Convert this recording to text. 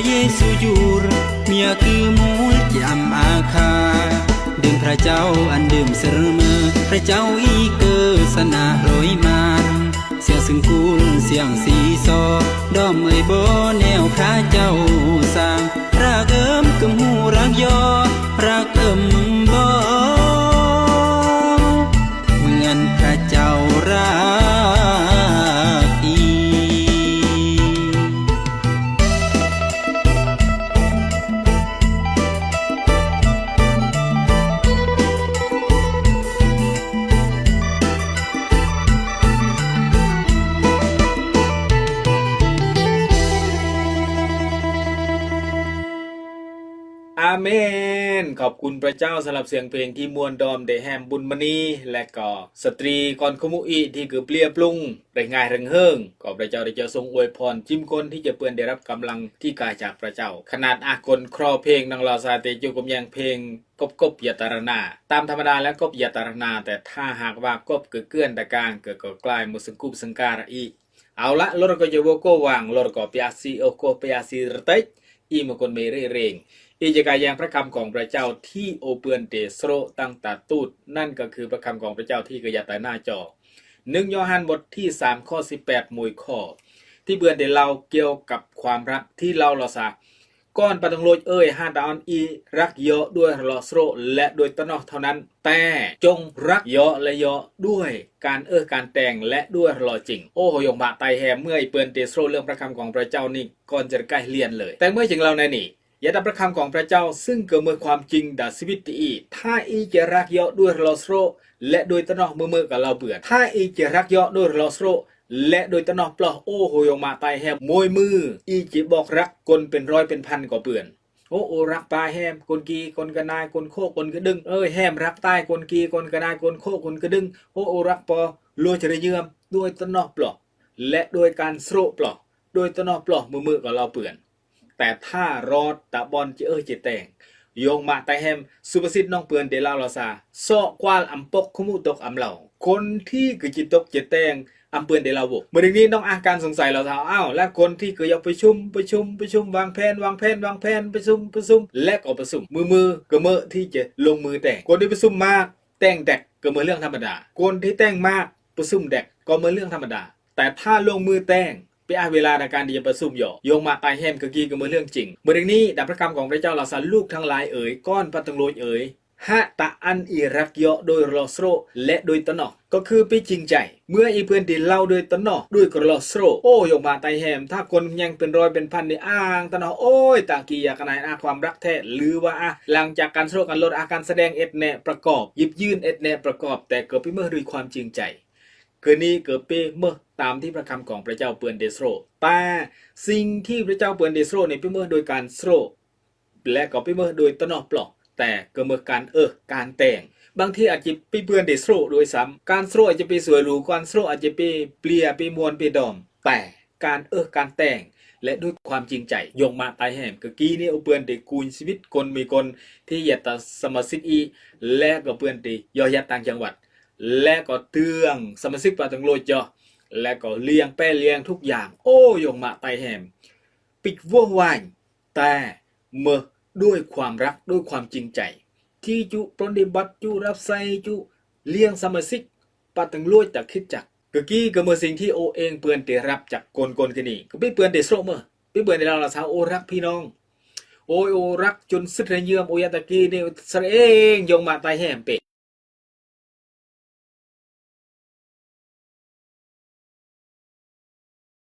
耶稣主，名叫末将阿卡，等พระเจ้าอันเดิมเสมอ พระเจ้าอีเกิดสนาร้อยมาน เสียงซึ่งกูล เสียงสีซอ ดอมเอ่ยบ่แนวพระเจ้าสร้าง รักเอิมกึมหูรักยอ รักเอิมบ่ เหมือนพระเจ้ารักอีก ອາເມນ. ຂອບຄຸນພະເຈົ້າສຳລັບສຽງເພງທີ່ມ່ວນດອມ ໄດ້ແຮມບຸນມະນີ ແລະກໍສະຕຣີກ່ອນຂະມຸອີທີ່ກຶບເລຍປລຸງ ໄດ້ງ່າຍເຮິງເຮີງ. ຂໍພະເຈົ້າໄດ້ຈະຊົງອວຍພອນຈິມຄົນທີ່ຈະເປື້ອນໄດ້ຮັບກຳລັງທີ່ກາຍຈາກພະເຈົ້າ. ຂະໜາດອາຄົນຄໍເພງນາງລາວຊາເຕຈຸກຸມແຍງເພງ ກົບກົບຢ່າຕາລະນາ ຕາມທຳມະດາແລ້ວກົບຢ່າຕາລະນາ ແຕ່ຖ້າຫາກວ່າກົບກະເກື້ອນຕະກາງ ກະກໍກາຍໝົດສັງກຸບສັງກາລະອີກ. ເອົາລະ ລົດກໍຈະໂວໂກວາງ ລົດກໍປຽຊີໂອໂກປຽຊີຣະເຕັດ ອີມະກົນເມເຣເຣງ ອີຈະກາຍແຍງພະຄຳຂອງພະເຈົ້າທີ່ໂອເປື້ອນເຕໂຊຣະຕັ້ງຕາຕູດ ນັ້ນກໍຄືພະຄຳຂອງພະເຈົ້າທີ່ກະຢາດຕາໜ້າຈໍ. ໜຶ່ງໂຍຮັນບົດທີສາມ ຂໍ້ສິບແປດ ໝູ່ຂໍ້ ທີ່ເປື້ອນໄດ້ເລົ່າກ່ຽວກັບຄວາມຮັກທີ່ເລົ່າລາຊາ ກ່ອນປາຕົງໂລດເອີຍ ຫາຕາອອນອີ ລັກເຍາະດ້ວຍລະເລາະໂຊຣະ ແລະ ດ້ວຍຕະໜໍ້ເທົ່ານັ້ນ, ແຕ່ຈົ່ງລັກເຍາະ ແລະ ເຍາະດ້ວຍການເອີການແຕ່ງ ແລະ ດ້ວຍລະເລາະຈິງ. ໂອ້ໂຫ ຍົງມະໄຕແຮມ ເມື່ອອີເປື້ອນເຕໂຊຣະເລື່ອງພະຄຳຂອງພະເຈົ້ານີ້ ກ່ອນຈະໄດ້ກາຍຮຽນເລີຍ. ແຕ່ເມື່ອຈຶ່ງເລົ່າໃນນີ້ ຢ່າດຳພະຄຳຂອງພະເຈົ້າ ຊຶ່ງກະເມີຄວາມຈິງດາຊີວິດທີ່ອີ ຖ້າອີຈະລັກເຍາະດ້ວຍລະເລາະໂຊຣະ ແລະ ດ້ວຍຕະໜໍ້ ມື້ໆກະເລົ່າເບື່ອ. ຖ້າອີຈະລັກເຍາະດ້ວຍລະເລາະໂຊຣະ ແລະ ໂດຍຕະໜໍ້ເປາະ ໂອ້ໂຫ ຍົງມະໄຕແຮມ ໂມຍມື ອີຈິບອກຮັກຄົນເປັນຮ້ອຍເປັນພັນກໍເປື້ອນ. ໂອ້ ໂອຮັກປາແຮມ ຄົນກີ່ ຄົນກະນາຍ ຄົນໂຄ ຄົນກະດຶງ ເອີຍ ແຮມຮັກຕາຍ ຄົນກີ່ ຄົນກະນາຍ ຄົນໂຄ ຄົນກະດຶງ ໂອ້ ໂອຮັກປໍ ໂລຈະໄດ້ເຍືອມ ໂດຍຕະໜໍ້ເປາະ ແລະ ໂດຍການໂຊຣະເປາະ ໂດຍຕະໜໍ້ເປາະ ມື້ໆກໍເລົ່າເບື່ອ. ແຕ່ຖ້າລອດຕາບ່ອນຈະເອີຈະແຕ່ງ ຍົງມະໄຕແຮມ ສຸພາສິດນ້ອງເປື້ອນເດລາວລາຊາ ເຊາະຄວາລອຳປົກ ຂະມຸຕົກອຳເລົາ ຄົນທີ່ກະຈິຕົກຈະແຕ່ງ ອຳເປື້ອນເດລາໂວ. ມື້ນີ້ນ້ອງອາການສົງໄສລາວຊາ ອ້າວ ແລະ ຄົນທີ່ກະຢາກປະຊຸມ ປະຊຸມ ປະຊຸມ ວາງແຜນ ວາງແຜນ ວາງແຜນ ປະຊຸມ ປະຊຸມ ແລະ ກໍປະຊຸມ ມື້ໆກະເມີທີ່ຈະລົງມືແຕ່ງ. ຄົນທີ່ປະຊຸມມາກ ແຕ່ງແດກ ກະເມີເລື່ອງທຳມະດາ ຄົນທີ່ແຕ່ງມາກ ປະຊຸມແດກ ກໍເມີເລື່ອງທຳມະດາ. ແຕ່ຖ້າລົງມືແຕ່ງ ໄປອາເວລາໃນການທີ່ຈະປະຊຸມເຍາະ ຍົງມະໄຕແຮມ ກະກີ່ກະເມີເລື່ອງຈິງ. ມື້ນີ້ ດາບພະຄຳຂອງພະເຈົ້າລາຊາ ລູກທັງຫຼາຍເອີຍ ກ່ອນປາຕົງໂລດເອີຍ ຫາຕາອັນອີລັກເຍາະໂດຍລະເລາະໂຊຣະ ແລະ ໂດຍຕະໜໍ້ ກໍຄືໄປຈິງໃຈ. ເມື່ອອີເພື່ອນໄດ້ເລົ່າໂດຍຕະໜໍ້ ໂດຍກະລະໂຊຣະ ໂອ້ ຍົງມະໄຕແຮມ ຖ້າຄົນແຍງເປັນຮ້ອຍເປັນພັນນີ້ ອ້າງຕະໜໍ້ ໂອ້ຍ ຕາກີ້ ອາກະນາຍ ອາ ຄວາມຮັກແທ້ ຫຼືວ່າ ອາ ຫຼັງຈາກການໂຊຣະກັນໂລດ ອາການສະແດງເອັດແນ່ປະກອບ ຢິບຢືນເອັດແນ່ປະກອບ ແຕ່ກະໄປເມີດ້ວຍຄວາມຈິງໃຈ. ຄືນີ້ກະເປເມີຕາມທີ່ພະຄຳຂອງພະເຈົ້າເປື້ອນໄດ້ໂຊຣະ. ແຕ່ສິ່ງທີ່ພະເຈົ້າເປື້ອນໄດ້ໂຊຣະນີ້ ເປເມີໂດຍການໂຊຣະ ແລະ ກໍເປເມີໂດຍຕະໜໍ້ເປາະ ແຕ່ກະເມີການເອີການແຕ່ງ. ບາງທີອາດຈະເປເປື້ອນໄດ້ໂຊຣະດ້ວຍຊ້ຳ. ການໂຊຣະອາດຈະເປສວຍຫຼູ ການໂຊຣະອາດຈະເປເປຍ ເປມ່ວນ ເປດອມ. ແຕ່ການເອີການແຕ່ງ ແລະ ດ້ວຍຄວາມຈິງໃຈ ຍົງມະໄຕແຮມ. ກະກີ້ນີ້ໂອເປື້ອນໄດ້ກູນຊີວິດຄົນມີຄົນທີ່ຢາດຕາສະມາຊິກອີ ແລະ ກໍເປື້ອນໄດ້ຍໍຢາດຕ່າງຈັງຫວັດ ແລະ ກໍເຕືອນສະມາຊິກປາຕົງໂລດເຈາະ ແລະ ກໍລ້ຽງແປ້ລ້ຽງທຸກຢ່າງ. ໂອ້ ຍົງມະໄຕແຮມ ປິດວວວາຍ ແຕ່ເມີດ້ວຍຄວາມຮັກ ດ້ວຍຄວາມຈິງໃຈ ທີ່ຈຸປະຕິບັດ ຈຸຮັບໃຊ້ ຈຸລ້ຽງສະມາຊິກປາຕັງໂລດຈາກຄຣິສຕະຈັກ. ກະກີ້ກະເມີສິ່ງທີ່ໂອເອງເປື້ອນໄດ້ຮັບຈາກຄົນໆກະນີ້ ກະເປັນເປື້ອນໄດ້ໂຊຣະເມີ ເປັນເປື້ອນໄດ້ລາວລາຊາ ໂອຮັກພີ່ນ້ອງ ໂອຍ ໂອຮັກຈົນສຸດໄດ້ເຍືອມ ໂອຢາຕະກີ້ນີ້ສະເອງ ຍົງມະໄຕແຮມເປ